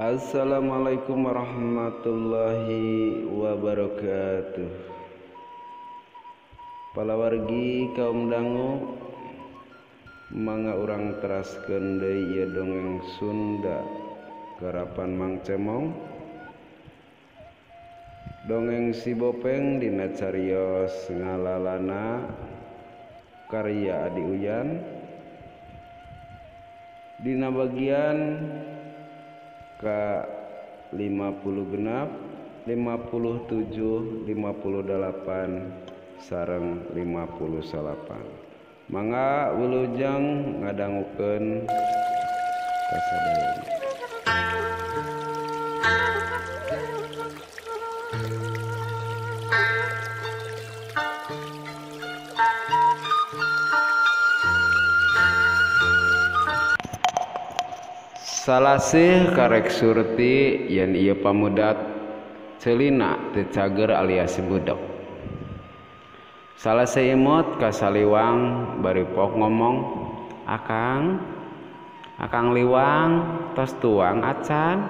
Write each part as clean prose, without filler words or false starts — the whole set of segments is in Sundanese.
Assalamualaikum warahmatullahi wabarakatuh. Palawargi kaum dangu, mangga urang teraskeun deui ieu dongeng Sunda garapan Mang Cemong. Dongeng Si Bopeng dina carios ngalalana karya Adi Uyan. Dina bagian ka 50 genap, 57, 58 sareng 59. Mangga wilujeng ngadangukeun kasadayana. Salasih karek surti yen ieu pamudat celina teu cager alias budek. Salasih imut ka Saliwang bari pok ngomong, "Akang, Akang Liwang tos tuang acan?"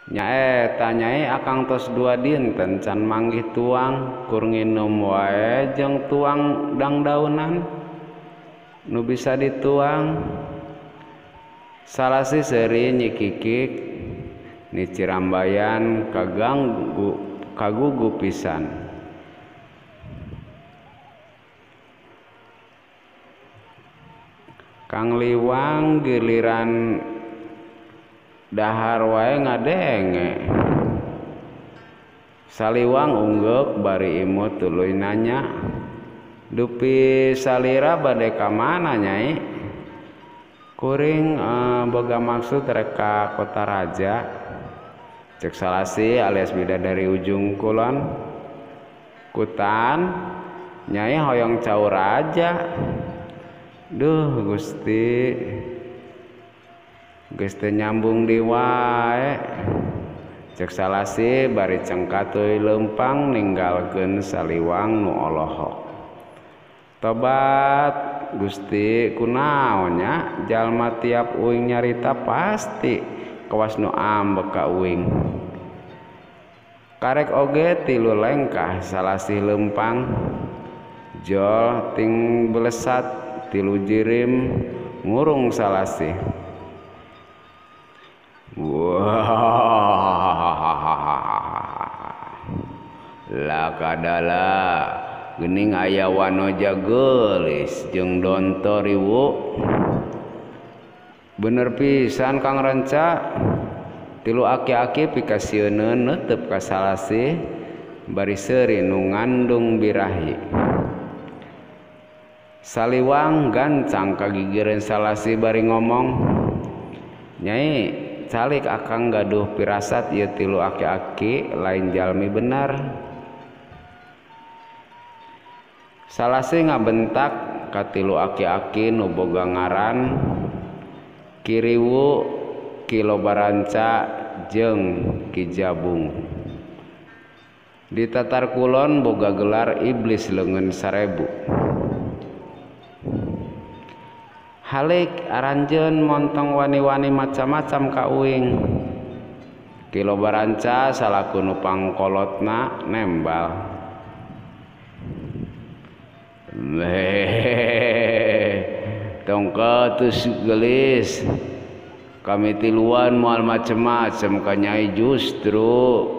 Nyaeta nyai akang tos 2 dinten can manggih tuang, kur nginum wae jeung tuang dangdaunan nu bisa dituang. Salasih seuri nyikikik ni cirambayan kaganggu kagugu pisan. Kang Liwang giliran dahar wae ngadenge. Saliwang unggeuk bari imut tuluy nanya, "Dupi salira bade ka mana nyai?" "Kuring boga maksud rek ka kota raja," cek Salasih alias bidadari ujung kulon. "Kutan nyai hoyong cau raja." "Duh Gusti, geus teu nyambung di wae," cek Salasih bari cengkat teuy leumpang ninggalkeun Saliwang nu olohok. "Tobat Gusti, kunaon nya jalma tiap uing nyarita pasti kawas nu ambek ka uing." Karek oge 3 lengkah Salasih leumpang, jol ting belesat 3 jirim ngurung Salasih. Wah, lakadala geuning aya wanoja geulis jeung donto riwu. Bener pisan Kang Renca. 3 aki-aki pikasieuneun neuteup ka Salasih bari seuri nu ngandung birahi. Saliwang gancang kagigireun Salasih bari ngomong, "Nyai, calik akang gaduh pirasat ieu 3 aki-aki lain jalmi bener." Salasih ngabentak ka 3 aki-aki nu boga ngaran Ki Riwu, Ki Lobaranca jeung Ki Jabung. Di Tatar Kulon boga gelar iblis leungeun 1000. "Halik aranjeun montong wani-wani macam-macam ka uing." Ki Lobaranca salaku nu pangkolotna nembal. "Tongkat terus gelis, kami tiluan moal macem-macem ka nyai, justru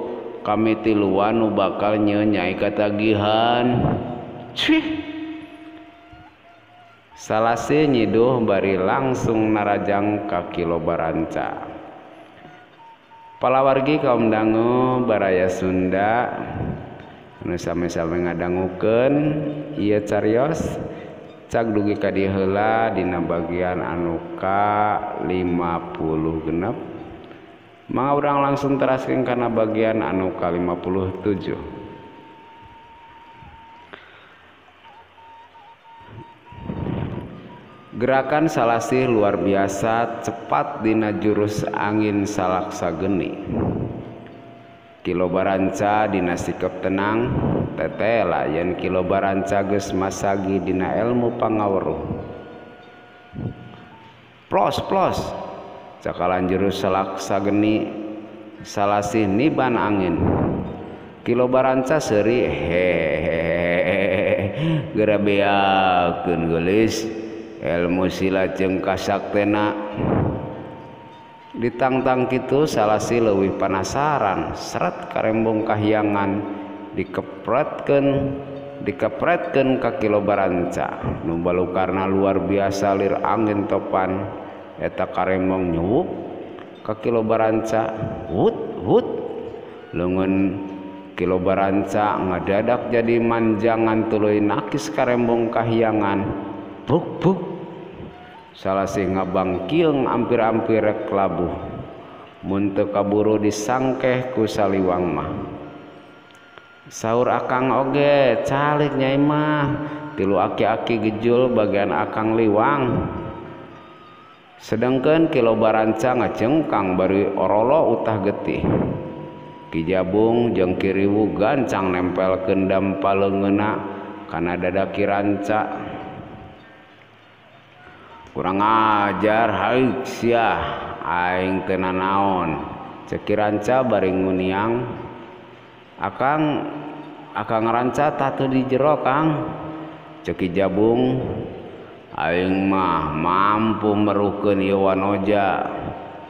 kami tiluan nu bakal nyai katagihan." Cih. Salasih nyiduh bari langsung narajang ka Ki Lobaranca. Palawargi kaum dangu baraya Sunda nu sami-sami ngadangukeun ieu carios cag dugi ka dieu heula dina bagian anu ka 50 genep. Mangga urang langsung teraskeun kana bagian anu ka 57. Gerakan Salasih luar biasa cepat dina jurus angin salaksa geni. Ki Lobaranca dina sikep tenang, tetela yen Ki Lobaranca geus masagi dina elmu pangaweruh. Plos plos, Cakalan jurus salaksa geni Salasih niban angin. Ki Lobaranca seuri hehehe geura beakeun geulis ilmu silat jeung kasaktena. Ditangtang kitu Salasih leuwih panasaran seret karembong kahyangan dikepretkeun ka Ki Lobaranca nu balukarna luar biasa lir angin topan eta karembong nyuwuk ka Ki Lobaranca wut wut leungeun Ki Lobaranca ngadadak jadi manjangan tuluy nakis karembong kahyangan buk buk. Salasih ngabangkieung ampir-ampir rek labuh mun teu kaburu disangkeh ku Saliwang mah. Saur akang oge calik nyai mah tilu aki-aki gejul bagian akang Liwang. Sedangkeun Ki Lobaranca ngacengkang bari orolo utah getih. Ki Jabung jeung Ki Riwu gancang nempelkeun dampa leungeunna kana dada Ki Ranca. Kurang ajar haik sia aing teu nanaon cek Ki Ranca bari nguniang. Akang Ranca tatu di jero Kang cek Ki Jabung. Aing mah mampu meruhkeun ieu wanoja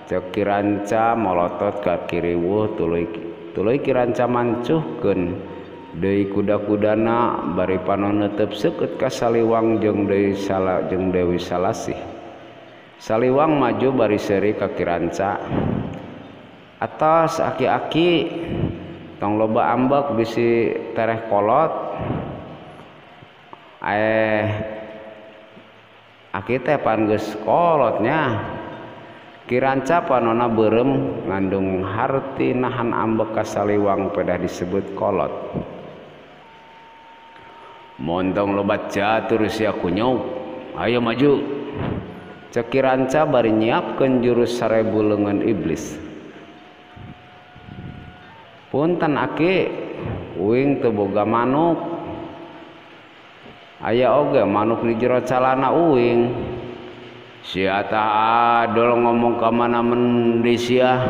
cek Ki Ranca molotot ka Ki Riwu tuluy Ki Ranca mancuhkeun deui kuda-kudana bari panon neuteup seukeut ka Saliwang jeung Dewi Salasih. Saliwang maju bari seuri ka Ki Ranca. Atos aki-aki tong loba ambek bisi tereh kolot. Aki teh pan geus kolotnya. Ki Ranca panona beureum ngandung harti nahan ambek ka Saliwang pedah disebut kolot. Montong loba catur sia kunyuk, ayo maju. Cek Ki Ranca bari nyiapkeun jurus 1000 leungeun iblis. Punten aki, uing teu boga manuk. Aya oge manuk di jero calana uing. Sia tah adol ngomong ka mana mendi sia.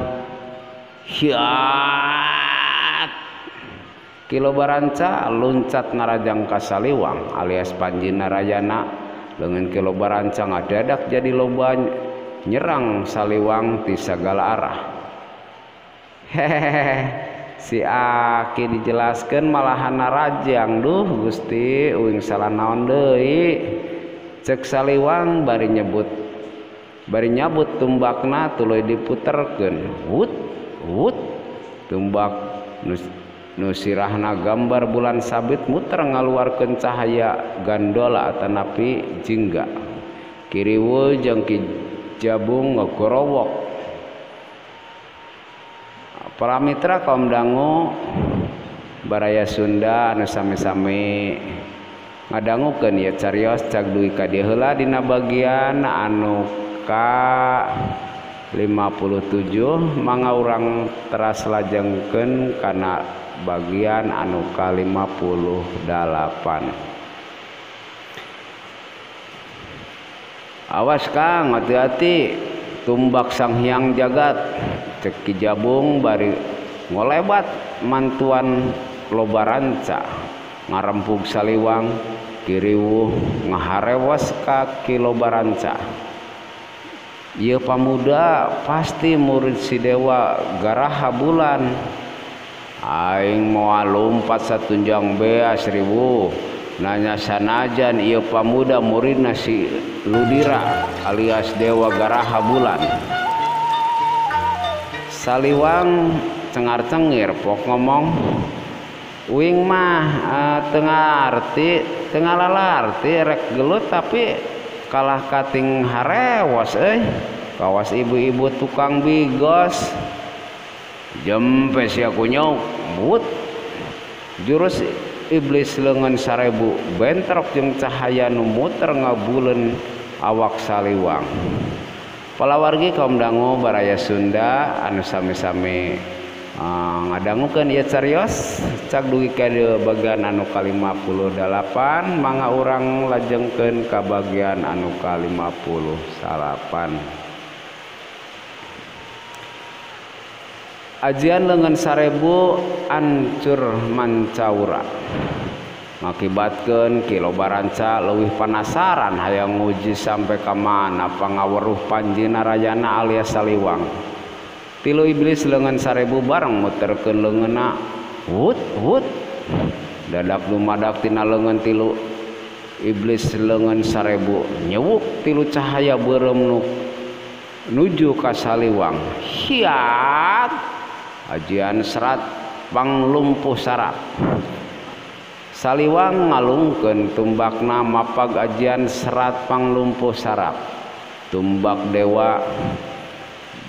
Hiat. Ki Lobaranca luncat narajang ka Saliwang alias Panji Narayana. Leungeun Ki Lobaranca ngadadak jadi loba nyerang Saliwang ti sagala arah. Hehehe, si aki dijelaskeun malahan narajang duh Gusti uing salah naon deui. Cek Saliwang bari nyabut tumbakna tuluy diputerkeun. Wut wut tumbak nu sirahna gambar bulan sabit muter ngaluarkeun cahaya gandola atanapi jingga. Ki Riwu jeung Ki Jabung ngagorowok. Para mitra kaum dangu baraya Sunda anu sami-sami ngadangukeun ieu carios cag dugi ka dieu heula dina bagian anu ka 57 mangga urang teras lajengkeun kana bagian anu ka 58. Awas Kang, hati-hati tumbak Sang Hyang Jagat cek Ki Jabung bari ngolebat mantuan Lobaranca ngarempug Saliwang. Ki Riwu ngaharewos ka Ki Lobaranca. Ieu pamuda pasti murid si Dewa Garaha Bulan. Aing moal lompat satunjang beas Riwu nanya sanajan ieu pamuda muridna si Ludira alias Dewa Garaha Bulan. Saliwang cengar-cengir pok ngomong, uing mah teu ngarti teu ngalalarti rek gelut tapi kalah kating harewos euy kawas ibu-ibu tukang bigos. Jempe sia kunyuk but jurus iblis leungeun 1000 bentrok jeung cahaya nu muter ngabuleun awak Saliwang. Palawargi kaum dangu baraya Sunda anu sami-sami ngadangukeun ieu carios cag dugi ka bagian anu ka-58 mangga urang lajengkeun ka bagian anu ka-59. Ajian leungeun 1000 ancur mancaura. Ngakibatkeun Ki Lobaranca leuwih panasaran hayang nguji sampai ka mana pangaweruh Panji Narayana alias Saliwang. Tilu iblis leungeun 1000 bareng muterkeun leungeunna wut wut. Dadak lumadak tina leungeun tilu iblis leungeun 1000 nyewuk tilu cahaya beureum nu nuju ka Saliwang. Hiat ajian serat panglumpuh sarap. Saliwang ngalungkeun tumbakna mapag ajian serat panglumpuh sarap. Tumbak dewa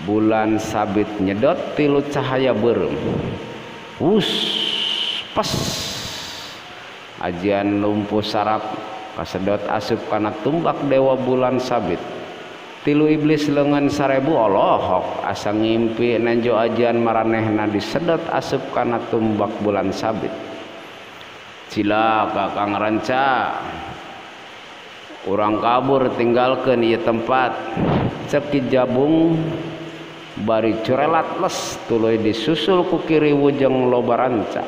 bulan sabit nyedot tilu cahaya beureum. Wus pes. Ajian lumpuh sarap kasedot asup kana tumbak dewa bulan sabit. Tilu iblis leungeun 1000 olohok asa ngimpi nenjo ajian maranehna disedot asup kana tumbak bulan sabit. Cilaka Kang Ranca, urang kabur tinggalkeun ieu tempat. Cek Ki Jabung bari curelat les tuluy disusul ku Kiriwu jeung Lobaranca.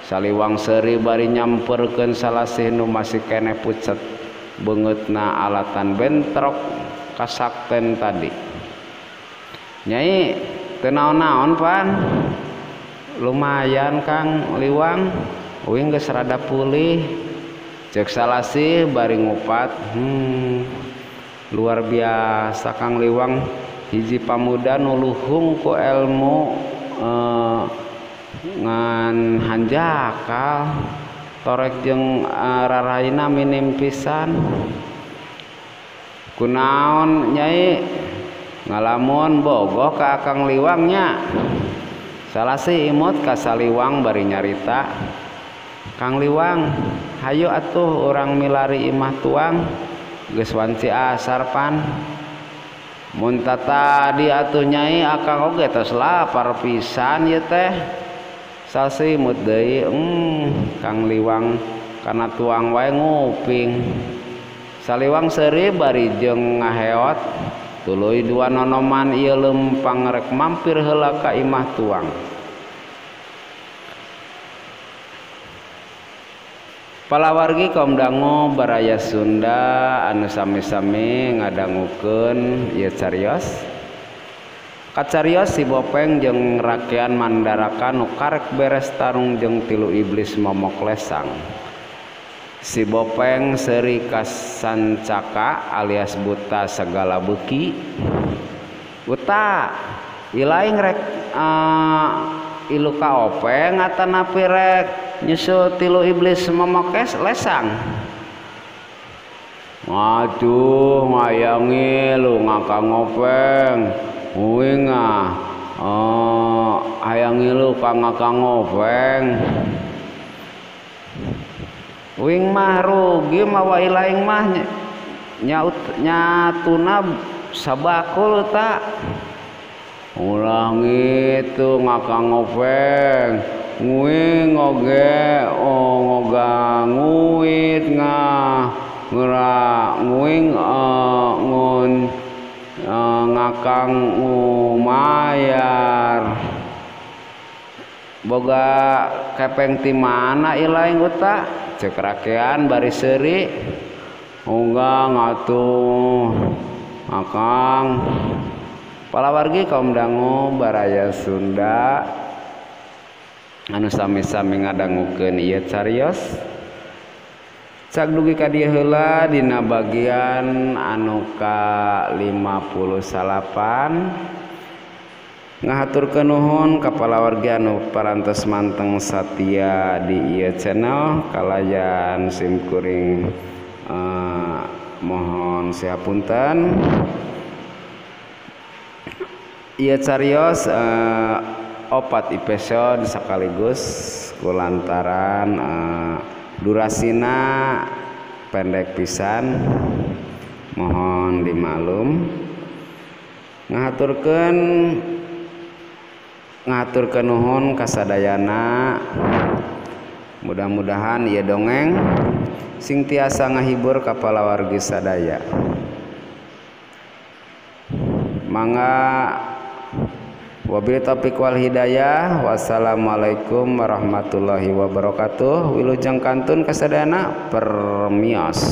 Saliwang seuri bari nyamperkeun salasih nu masih keneh pucet beungeutna alatan bentrok kasakten tadi. Nyai teu naon-naon pan? Lumayan Kang Liwang, uing geus rada pulih. Cek salasih bari ngupat. Luar biasa Kang Liwang, hiji pamuda nu luhung ku ilmu ngan hanjakal torek jeung raraina minim pisan. Kunaon nyai ngalamun bogoh ka Akang Liwangnya? Salasih imut ka Saliwang bari nyarita, Kang Liwang hayu atuh urang milari imah tuang, geus wanci asar pan. Mun tadi atuh nyai akang oge tos lapar pisan ieu teh. Salasih imut deui, Kang Liwang kana tuang wae nguping. Saliwang seuri bari jeung ngaheot tuluy dua nonoman ieu lempang rek mampir heula ka imah tuang. Palawargi kaum dangu baraya Sunda anu sami-sami ngadangukeun ieu carios. Kacarios si Bopeng jeung rakean Mandaraka nu karek beres tarung jeung tilu iblis momok lesang. Si Bopeng seuri kasancaka alias buta segala beuki. Buta ilaing rek ilu ka openg atanapi rek nyusul tilu iblis momok lesang. Aduh ngayangi lu ngakang ngopeng. Uing ah hayang ngilu ka ngakang ngopeng. Uing mah rugi mawa ilaing mah nyatuna sabakul ta. Ulah ngitu ngakang ngopeng. Nguing oge ngoga nguit ngah ngera nguing ngun ngakang ngumayar. Boga kepeng ti mana ilaing uta? Cek rakean bari seuri. Unggah ngatuh akang. Palawargi kaum dangu baraya Sunda anu sami-sami ngadangukeun ieu carios. Cak dugi ka dieu heula dina bagian anu ka 58. Ngahaturkeun nuhun ka palawargi anu parantos manteng satia di ieu channel kalayan simkuring mohon siapunten. Ieu carios 4 episode sekaligus kulantaran durasina pendek pisan, mohon dimaklum. Ngahaturkeun nuhun kasadayana. Mudah-mudahan ieu dongeng sing tiasa ngahibur ka palawargi sadaya. Mangga Wabillahi taufiq wal hidayah. Wassalamualaikum warahmatullahi wabarakatuh. Wilujeng kantun kasadayana, permios.